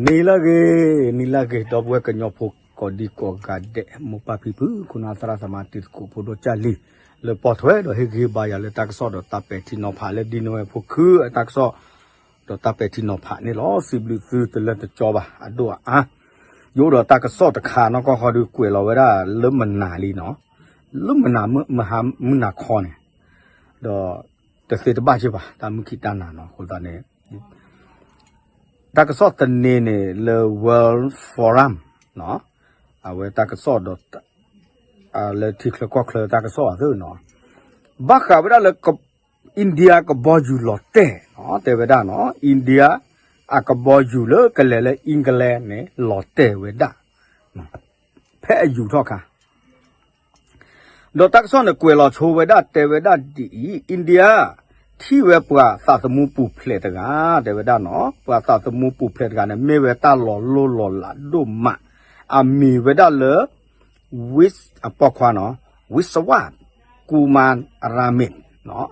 နံၤလၢအဂ့ၤ, နံၤလၢအဂ့ၤ ဒီပုၢ်ဝဲၢ်ကညီဖိကိးဒံကိးဂၤဒဲး, မိၢ်ပၢ်ဖံဖု ခိၣ်နၢ်သရၣ်သမါ တံၤသကိးဖိဒိၣ်ကၢ်လံၤ လၢပိာ်ထွဲဒီးဟ့ၣ်ဂံၢ်ဟ့ၣ်ဘါယၤလၢတၢ်ကစီၣ်ဒီးတၢ်ပဲာ်ထံနီၤဖးလၢဒ်နိဝဲဖိခုအတၢ်ကစီၣ် ဒီးတၢ်ပဲာ်ထံနီၤဖးန့ၣ်လီၤ. စံးဘျုးသုတလၢတကၠီဘၣ် အဒိၣ်အအါ, ယအိၣ်ဒီးတၢ်ကစီၣ်တခါနီၢ်ကီၢ်ဃီဒီးကွဲးလီၤဝဲဒၣ်လၢမနၤလံနီၤ, လၢမနၤမုၢ်ဟါမုၢ်နၤခီန့ၣ်, ဒီးတသ့တဘၣ်က့ဘၣ် တၢ်မုၢ်ခံတၢ်နၤနီၤ အဃိသတးန့ၣ် တၢ်ကစီၣ်တနံၤန့ၣ် လၢ World Forum နီၤ, အဝဲတၢ်ကစီၣ်ဒီး လၢထံချၢကီၢ်ချၢတၢ်ကစီၣ်အသ့နီၤ, ဘၣ်ဃးဝဲဒၣ်လၢ India ကဘီယူၤလီၤတဲာ်နီၤ, တဲဝဲဒၣ်နီၤ India အကဘီယူၤလၢကလဲၤလၢ England န့ၣ် လီၤတဲာ်ဝဲဒၣ် ဖဲအယူၤထီၣ်ခါ ဒီးတၢ်ကစီၣ်န့ၣ်ကွဲးလီၤဆိဝဲဒၣ် တဲဝဲဒၣ်ဒ်အံၤ, India ထံၣ်ဝဲပှၤသးသမူပူၤဖျဲးတဂၤ တဲဝဲဒၣ်နီၤ, ပှၤသးသမူပူၤဖျဲးတဂၤန့ၣ် မ့ၢ်ဝဲတၢ်လီၤလိၢ်လီၤလးဒိၣ်မး, အမံၤဝဲဒၣ်လၢ ဝံ အပိာ်ခွါနီၤ, ဝံစဝး ကူမၤရၤမ့ၣ်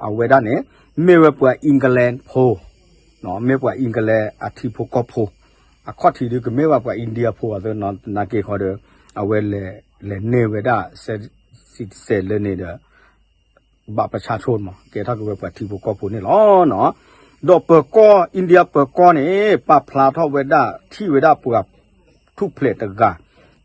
အဝဲဒၣ်န့ၣ် မ့ၢ်ဝဲပှၤ England ဖိ မ့ၢ်ပှၤ England အထံဖိကီၢ်ဖိ, အခီၣ်ထံးဒုးကမ့ၢ်ဘၣ်ပှၤ India ဖိအသ့နီၤ, သနာ်က့ဃီဒီး အဝဲလဲၤ လဲၤန့ၢ်ဝဲဒၣ် စဲးစဲးလၢန့ၣ်ဒီး ဘၣ်ပဆါဆိမး ကဲထီၣ်က့ၤဝဲပှၤထံဖိကီၢ်ဖိန့ၣ်လီၤ. ဒီးပၢၤကီၢ် India ပၢၤကီၢ်န့ၣ် ပာ်ဖျါထီၣ်ဝဲဒၣ် ထံၣ်ဝဲဒၣ်ပှၤထူၣ်ဖျဲးတဂၤ,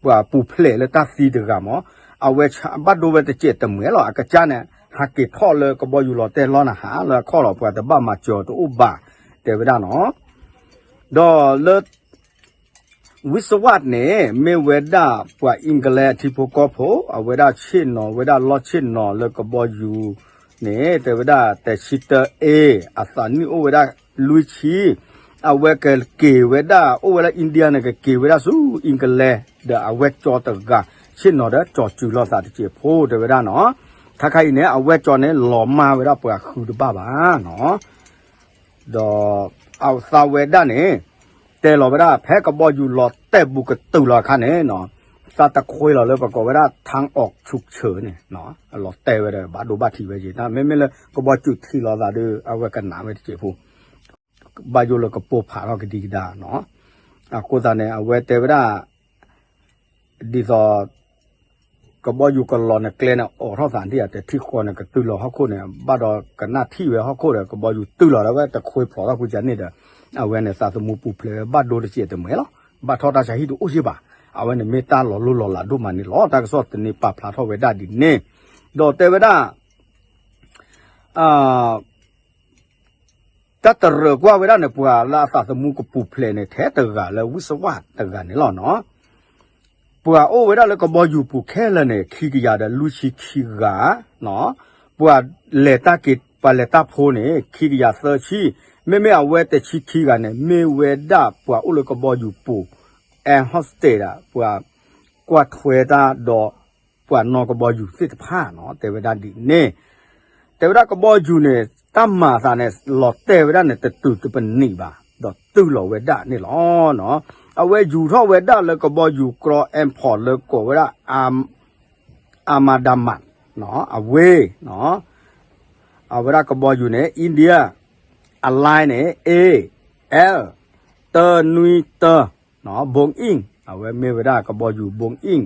ပှၤပူၤဖျဲးလၢတၢ်သံတဂၤမး, အဝဲဘၣ်ဒိဝဲတစဲးတမှဲၤလီၤ. အကစၢ်န့ၣ် ဟးက့ၤထီၣ်လၢကဘီယူၤလီၤတဲာ်လီၤနဟးလၢအခီၣ်လီၤ, ပှၤတဘၣ်မၤစၢၤတအိၣ်ဘၣ် တဲဝဲဒၣ်နီၤ. ဒီးလၢ ဝံစဝးန့ၣ် မ့ၢ်ဝဲဒၣ်ပှၤ England အထံဖိကီၢ်ဖိ, အဝဲဒၣ်ဆ့ၣ်နီၤဝဲဒၣ်လီၢ်ဆ့ၣ်နီၤလၢကဘီယူၤန့ၣ် တဲဝဲဒၣ် တဆံတၢ A, အသးနံၣ်အိၣ်ဝဲဒၣ်လွံၢ်ဆံ, အဝဲကက့ၤဝဲဒၣ် အိၣ်ဝဲလၢ India န့ၣ် ကက့ၤဝဲဒၣ်ဆူ England ဒီးအဝဲၢ်ကၠီတဂၤ ဆ့ၣ်နီၤဒီးကၠီၤစုၤလီၤသးတစဲးဖိ တဲဝဲဒၣ်နီၤ. ခါခါအံၤန့ၣ် အဝဲၢ်ကၠီန့ၣ် လီၤမၢ်ဝဲဒၣ်ပှၤဃုတဘၣ်ဘၣ်နီၤ. ဒီးအသးဝဲဒၣ်န့ၣ် တဲလီၤဝဲဒၣ် ဖဲကဘီယူၤလီၤတဲာ်ဘူးကတုၤလီၤအခါန့ၣ်နီၤ, သးတခွ့လီၤလၢပကိးဝဲဒၣ် ထၢအီၣ်ဆူၣ်ဆၢၣ်န့ၣ်, လီၤတဲာ်ဝဲဒီး ဘၣ်ဒိဘၣ်ထံးဝဲက့ၤ, မ့မ့ၢ်လၢကဘီယူၤထံၣ်လီၤသးဒီး အဝဲကနၣ်ဝဲတစဲးဖိ ဘၣ်ယိၣ်လၢကပိာ်ဖးထီၣ်ကဒံကဒါနီၤ. အဃိသတးန့ၣ် အဝဲတဲဝဲဒၣ် ဒ်သိး ကဘီယူၤကလီၤန့ၣ် ကျဲန့ၣ်အိးထီၣ်သးဒ်အံၤ တထံၣ်ဃီန့ၣ် ကတုၤလီၤဟီၣ်ခိၣ်န့ၣ် ဘၣ်ဒီးကနၣ်ထံၣ်ဝဲဟီၣ်ခိၣ်ဒီး ကဘီယူၤတုၤလီၤဒီး အဝဲတခွ့ဖျိးထီၣ်ကွံာ်ကန့ၣ်ဒီး အဝဲန့ၣ်သးသမူပူၤဖျဲးဝဲ ဘၣ်ဒိတစဲးတမှဲၤလီၤ. ဘၣ်ထီၣ်တၢ်ဆါဟံၣ်တအိၣ်စ့ၢ်ဘၣ်. အဝဲန့ၣ်မ့ၢ်တၢ်လီၤလိၢ်လီၤလးဒိၣ်မးန့ၣ်လီၤ. တၢ်ကစီၣ်တနံၤပာ်ဖျါထီၣ်ဝဲဒၣ်ဒ်န့ၣ်, ဒီးတဲဝဲဒၣ် တၢ်တရၢၣ်ကွၢ်ဝဲဒၣ်န့ၣ် ပှၤလၢအသးသမူကပူၤဖျဲးန့ၣ် ထဲတဂၤလၢဝံစဝးတဂၤန့ၣ်လီၤနီၤ. ပှၤအိၣ်ဝဲဒၣ်လၢကဘီယူၤပူၤခဲလၢာ်န့ၣ် ခံကယၤဒီးလွံၢ်ဆံခံဂၤ, ပှၤလဲၤတၢ်က့ၤ ပှၤလဲၤတၢ်ဖိန့ၣ် ခံကယၤသၢဆံ, မ့မ့ၢ်အဝဲတဆံခံဂၤန့ၣ် မ့ၢ်ဝဲဒၣ်ပှၤအိၣ်လၢကဘီယူၤပူၤ air hostess ဒၣ် ပှၤကွၢ်ထွဲတၢ်ဒီး ပှၤနီၣ်ကဘီယူၤသ့ၣ်တဖၣ်နီၤ တဲဝဲဒၣ်ဒ်န့ၣ်, တဲဝဲဒၣ်ကဘီယူၤန့ၣ် တၢ်မၤအသးန့ၣ် လီၤတဲာ်ဝဲဒၣ်န့ၣ် တတုၤတပနံးဘၣ် ဒီးတုၤလီၤဝဲဒၣ်န့ၣ်လီၤ. အဝဲယူၤထီၣ်ဝဲဒၣ်လၢကဘီယူၤကြီ airport လၢကိးဝဲဒၣ် အမၤဒၤမး အဝ့ၢ် အဝဲဒၣ်ကဘီယူၤန့ၣ် India Airline န့ၣ် A L တၢနွံတၢ Boeing အဝဲမ့ၢ်ဝဲဒၣ်ကဘီယူၤ Boeing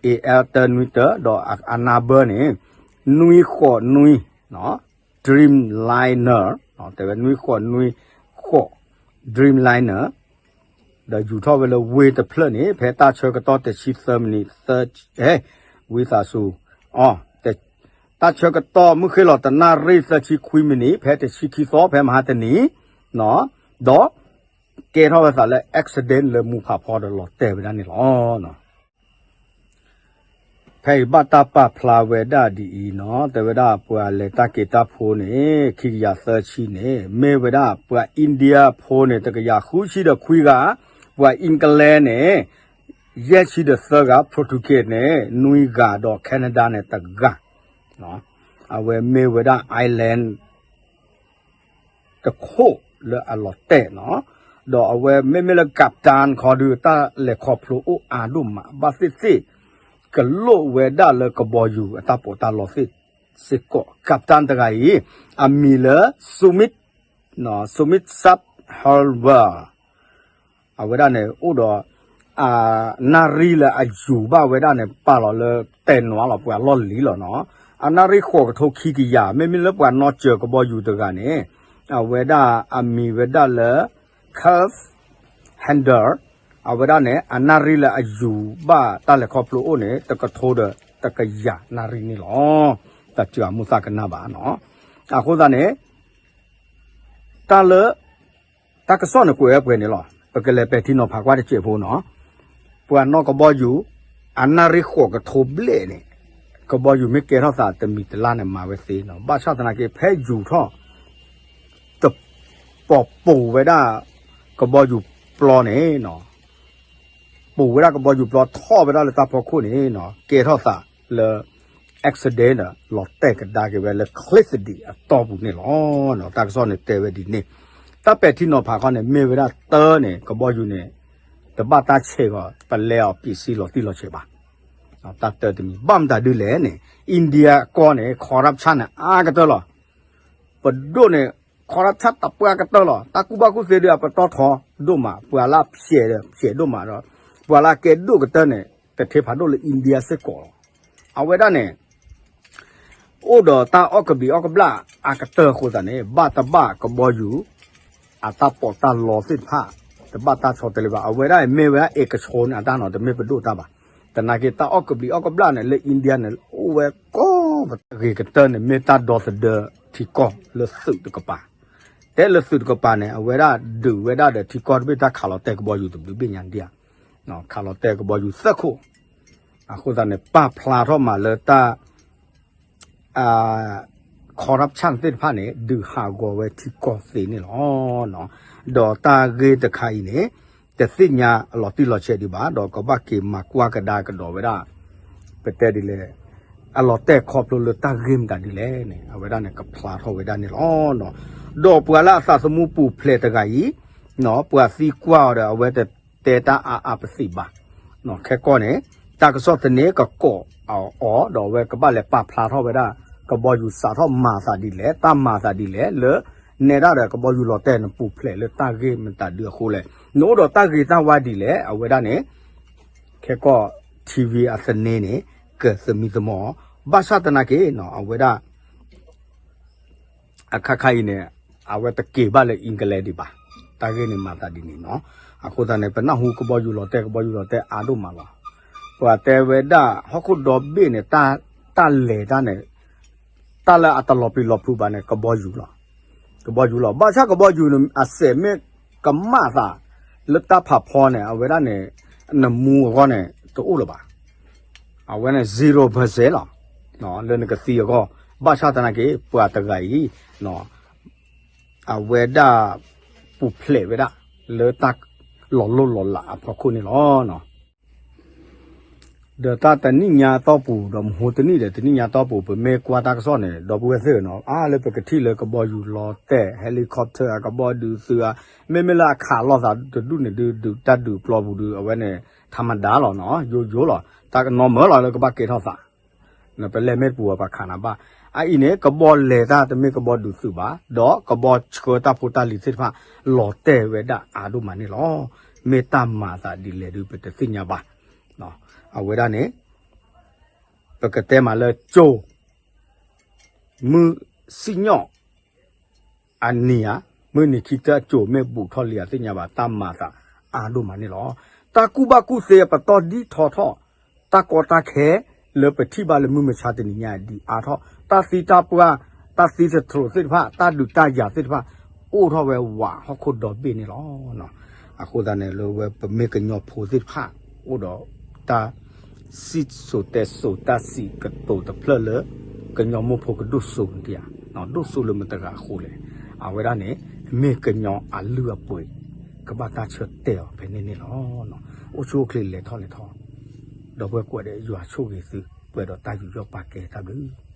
A L တၢနွံတၢ ဒီးအ number န့ၣ် နွံဃိးနွံ Dreamliner တဲဝဲနွံဃိးနွံဃိး Dreamliner ဒီးယူၤထီၣ်ဝဲလၢဝ့ၢ်တဖျၢၣ်န့ၣ် ဖဲတၢ်ဆၢကတီၢ်တဆံသၢမံးနံး သၢ ဝံသးစူၤ တၢ်ဆၢကတီၢ်မုၢ်ဃ့ၢ်လီၤ တနၣ်ရံၣ်သၢဆံခွံမံးနံး ဖဲတဆံခံသီ ဖဲမဟါတနံၤ ဒီးကဲထီၣ်ဝဲသးလၢ accident လၢမူဖးဖီဒီးလီၤတဲာ်ဝဲဒၣ်န့ၣ်လီၤ. ဖဲအံၤဘၣ်တၢ်ပာ်ဖျါဝဲဒၣ်ဒ်အံၤနီၤ တဲဝဲဒၣ်ပှၤလဲၤတၢ်က့ၤတၢ်ဖိန့ၣ် ခံကယၤသၢဆံန့ၣ် မ့ၢ်ဝဲဒၣ်ပှၤ India ဖိန့ၣ် တကယၤဃုဆံဒီးခွံဂၤ, ပှၤ England န့ၣ် ယဲၢ်ဆံဒီးသၢဂၤ, Portugal န့ၣ် နွံဂၤဒီး Canada န့ၣ်တဂၤ အဝဲမ့ၢ်ဝဲဒၣ် island တခိၣ်လၢအလီၤတဲာ်နီၤ, ဒီးအဝဲမ့မ့ၢ်လၢ ကပ္ပတန် ခီဒုး တၢ်လဲၤခီဖျိအိၣ်အါဒိၣ်မး ဘၣ်သ့ၣ်သ့ၣ် ကလိၣ်ဝဲဒၣ်လၢကဘီယူၤအတၢ်ပီးတၢ်လီသ့ၣ်စ့ၢ်ကီး, ကပ္ပတန် တဂၤအံၤ အမံၤလၢ Sumit, Sumit Sabharwal အဝဲဒၣ်န့ၣ် အိၣ်ဒီး အနၣ်ရံၣ်လၢအယူၤဘၣ်ဝဲဒၣ်န့ၣ် ပာ်လီၤလၢတဲနွါလီၤ ပှၤလီၢ်လံၤလီၤနီၤ. အနၣ်ရံၣ်ဃိးကထိခံကယၤ မ့မ့ၢ်လၢပှၤနီၢ်စၢၤကဘီယူၤတဂၤန့ၣ် အဝဲဒၣ်အမံၤဝဲဒၣ်လၢ Keith Handel အဝဲဒၣ်န့ၣ် အနၣ်ရံၣ်လၢအယူၤဘၣ်တၢ်လဲၤခီဖျိအိၣ်န့ၣ် တကထိဒီးတကယၤနၣ်ရံၣ်န့ၣ်လီၤ. တၢ်စှၤမူသးကနၣ်ဘၣ်နီၤ. အဃိသတးန့ၣ် တၢ်လၢ တၢ်ကစီၣ်န့ၣ်ကွဲးဝဲပှဲၤန့ၣ်လီၤ. ပကလဲၤပဲာ်ထံနီၤဖးကွၢ်တစဲးဖိနီၤ. ပှၤနီၢ်ကဘီယူၤ အနၣ်ရံၣ်ဃိးကထိဘျဲၣ်န့ၣ် ကဘီယူၤမ့ၢ်ကဲထီၣ်သးတမံၤတလါန့ၣ် မၤဝဲသ့နီၤ. ဘၣ်ဆၣ်သနာ်က့ ဖဲယူၤထီၣ် တ ပိာ်ပိာ်ဝဲဒၣ် ကဘီယူၤပျီန့ၣ်နီၤ ပိာ်ဝဲဒၣ်ကဘီယူၤပျီထီၣ်ဝဲဒၣ်လၢတၢ်ဖီခိၣ်န့ၣ်နီၤ ကဲထီၣ်သးလၢ accident ဒီး လီၤတဲာ်ကဒါက့ၤဝဲလၢ ချံသဒံးအတီၢ်ပူၤန့ၣ်လီၤ. တၢ်ကစီၣ်န့ၣ်တဲဝဲဒ်န့ၣ်. တၢ်ပဲာ်ထံနီၤဖးခီန့ၣ် မ့ၢ်ဝဲဒၣ်တၢ်န့ၣ် ကဘီယူၤန့ၣ် တဘၣ်တၢ်ဆဲးဂီၤ ပလဲအီၤပ့းစံလီၤတံၢ်လီၤဆဲးဘၣ်. တၢ်တၢတမံၤ ဘၣ်မတၤဒ်လဲၣ်န့ၣ် India ကီၢ်န့ၣ် corruption န့ၣ် အါကတၢၢ်လီၤ. ပဒိၣ်န့ၣ် corruption တပှၢ်ကတၢၢ်လီၤ. တၢ်ကူၣ်ဘၣ်ကူၣ်သ့ဒုးအပတီၢ်ထီဒိၣ်မး ပှၤလၢဖျဲးဒီးဖျဲးဒိၣ်မးဒီး ပှၤလၢအကဲဒိၣ်ကတၢၢ်န့ၣ် တထ့ဖးဒိၣ်လၢ India စ့ၢ်ကီးလီၤ. အဝဲဒၣ်န့ၣ် အိၣ်ဒီးတၢ်အီၣ်ကဘံးအီၣ်ကဘျၣ်အကတၢၢ်အဃိသတးန့ၣ် ဘၣ်တဘၣ်ကဘီယူၤ အတၢ်ပီးတၢ်လီသ့ၣ်တဖၣ် တဘၣ်တၢ်ဆီတလဲဘၣ်. အဝဲဒၣ်မ့ၢ်ဝဲဒၣ် အ့ကဆိန့ၣ် အတၢ်နီၤ တမ့ၢ်ပဒိၣ်တၢ်ဘၣ်. သနာ်က့ တၢ်အီၣ်ကဘံးအီၣ်ကဘျၣ်န့ၣ် လၢ India န့ၣ် အိၣ်ဝဲကိးပဂ့ၤကတၢၢ်န့ၣ် မ့ၢ်တၢ်ဒီသဒၢထံကီၢ်လၢသုးတကပၤ. တဲလၢသုးတကပၤန့ၣ် အဝဲဒၣ်ဒုးဝဲဒၣ်ဒီးထံကီၢ်တဘ့ၣ်တၢ်ခးလီၤတဲာ်ကဘီယူၤတဘျုးဘ့ၣ်ညါဒ်ဧါ ခးလီၤတဲာ်ကဘီယူၤသၢခိၣ်. အဃိသတးန့ၣ် ပာ်ဖျါထီၣ်မးလၢတၢ် corruption သ့ၣ်တဖၣ်န့ၣ် ဒုးဟးဂီၤဝဲထံကီၢ်သ့န့ၣ်လီၤ. ဒီးတၢ်ဂ့ၢ်တခါအံၤန့ၣ် တသ့ၣ်ညါအလီၤတံၢ်လီၤဆဲးဒံးဘၣ် ဒီးကဘၣ်က့ၤမၤကွၢ်ကဒါကဒီးဝဲဒၣ် ပတဲဒ်လဲၣ် အလီၤတဲာ်ခီဖျိလၢတၢ်ဂ့ၢ်မတၤဒ်လဲၣ်န့ၣ် အဝဲဒၣ်န့ၣ် ကဖျါထီၣ်ဝဲဒၣ်န့ၣ်လီၤ. ဒီးပှၤလၢအသးသမူပူၤဖျဲးတဂၤအံၤ ပှၤသံကွၢ်အီၤဒီး အဝဲတတဲတၢ်အါအါပသံးဘၣ်. ခဲကီၢ်န့ၣ် တၢ်ကစီၣ်သန့ကကိးအီၤ ဒီးအဝဲကဘၣ်လဲၤပာ်ဖျါထီၣ်ဝဲဒၣ် ကဘီယူၤစးထီၣ်မၤသးဒ်လဲၣ် တၢ်မၤသးဒ်လဲၣ် လၢနဲဒၣ်ဒီးကဘီယူၤလီၤတဲာ်န့ၣ် ပူၤဖျဲးလၢတၢ်ဂ့ၢ်မတၤဒုအဃိလဲၣ်. နအိၣ်ဒီးတၢ်ဂ့ၤတၢ်ဝါဒ်လဲၣ် အဝဲဒၣ်န့ၣ် ခဲကီၢ် ထံဝံၤအသန့န့ၣ် ကသမံသမိးအီၤ ဘၣ်ဆၣ်သနာ်က့ အဝဲဒၣ် အခါခါအံၤန့ၣ် အဝဲတက့ၤဘၣ်လၢ England ဒံးဘၣ်. တၢ်ဂ့ၢ်န့ၣ်မၤသးဒ်န့ၣ်နီၤ. အဃိသတးန့ၣ် ပနၢ်ဟူကဘီယူၤလီၤတဲာ် ကဘီယူၤလီၤတဲာ်အါဒိၣ်မးလီၤ. ပှၤတဲဝဲဒၣ် ဟီၣ်ခိၣ်ဒီဘ့ၣ်န့ၣ် တၢ်လဲၤတၢ်န့ၣ် တၢ်လၢအတလီၤပျံၤလီၤဖုးဘၣ်န့ၣ် ကဘီယူၤလီၤ. ကဘီယူၤလီၤ. ဘၣ်ဆၣ်ကဘီယူၤန့ၣ် အစဲးမ့ၢ်ကမၣ်သး လၢတၢ်ဖးဖီန့ၣ် အဝဲဒၣ်န့ၣ် နမူအဂီၢ်န့ၣ် တအိၣ်လၢၤဘၣ်. အဝဲန့ၣ် zero percent လီၤ. လၢနကသံအဂီၢ် ဘၣ်ဆၣ်သနာ်က့ ပှၤတဂၤအံၤ အဝဲဒၣ်ပူၤဖျဲးဝဲဒၣ် လၢတၢ်လီၤလိၢ်လီၤလးအဖီခိၣ်န့ၣ်လီၤ. ဒီးတၢ်တနံၣ်ညါတီၢ်ပူၤ ဒီးမဟိတနံၣ်ဒီးတနံၣ်ညါတီၢ်ပူၤ ပမ့ၢ်ကွၢ်တၢ်ကစီၣ်န့ၣ် ဒီပုၢ်ဝဲၢ်သ့ၣ်နီၤ အါလၢပကထံၣ်လၢကဘီယူၤလီၤတဲာ် helicopter အကဘီဒုးသုးဧါ မ့မ့ၢ်လၢအခးလိာ်သးတဒူၣ်န့ၣ်ဒုး ဒုးတၢ်ဒုးပျီပူၤဒုး အဝဲန့ၣ် ထးမဒါလီၤနီၤ ယိယိလီၤ တၢ်ကနီၤမၢလီၤလၢကဘၣ်ကဲထီၣ်သး ပလဲၤမ့ၢ်တပူၤပှၤခးနၤဘၣ်. အအံၤန့ၣ် ကဘီလဲၤတၢ်တမ့ၢ်ကဘီဒုးသုးဘၣ် ဒီးကဘီဆှၢတၢ်ဖိတၢ်လံၤသ့ၣ်တဖၣ် လီၤတဲာ်ဝဲဒၣ်အါဒိၣ်မးန့ၣ်လီၤ. မ့ၢ်တၢ်မၤသးဒ်လဲၣ်ဒုး ပတသ့ၣ်ညါဘၣ်. အဝဲဒၣ်န့ၣ် ပကတဲမးလၢကၠိ မုၢ်စံၣ်ညီၣ် အနံၤဧါ မုၢ်နံၤခံကတၢၢ်အကၠိမ့ၢ်ဘူးထီၣ်လံဧါသ့ၣ်ညါဘၣ် တၢ်မၤသးအါဒိၣ်မးန့ၣ်လီၤ. တၢ်ကူၣ်ဘၣ်ကူၣ်သ့အပတီၢ်ဒ်ထီထီၣ် တၢ်ကီတၢ်ခဲ လၢပထံၣ်ဘၣ်လၢမုၢ်မဆါတနံၤညါဒ်အါထီၣ် တၢ်သံတၢ်ပှၢ် တၢ်သံသတြိာ်သ့ၣ်တဖၣ် တၢ်ဒုးတၢ်ယၤသ့ၣ်တဖၣ် အိၣ်ထီၣ်ဝဲဝးဟီၣ်ခိၣ်ဒီဘ့ၣ်န့ၣ်လီၤ. အဃိသတးန့ၣ် လၢဝဲပမ့ၢ်ကညီဖိသ့ၣ်တဖၣ် အိၣ်ဒီးတၢ် စံၣ်စိၤတဲစိၤတၢ်စံးကတိၤတဖျၢၣ်လၢ ကညီမိၢ်ဖိကဒိၣ်စိန့ၣ်ဧါ, ဒိၣ်စိလၢမတၤတဂၤအဃိလဲၣ်. အဝဲဒၣ်န့ၣ် မ့ၢ်ကညီအလုၢ်အပှ့ၤ ကဘၣ်တၢ်ဆၢတဲာ်အီၤဖဲန့ၣ်န့ၣ်လီၤ. အိၣ်ဆူၣ်အိၣ်ချ့လဲၤထီၣ်လဲၤထီ, ဒီပုၢ်ဝဲၢ်ကိးဂၤဒဲး ယွၤဆိၣ်ဂ့ၤသု ပှဲၤဒီးတၢ်ယူးယီၣ်ပာ်ကဲတၢ်ဘျုး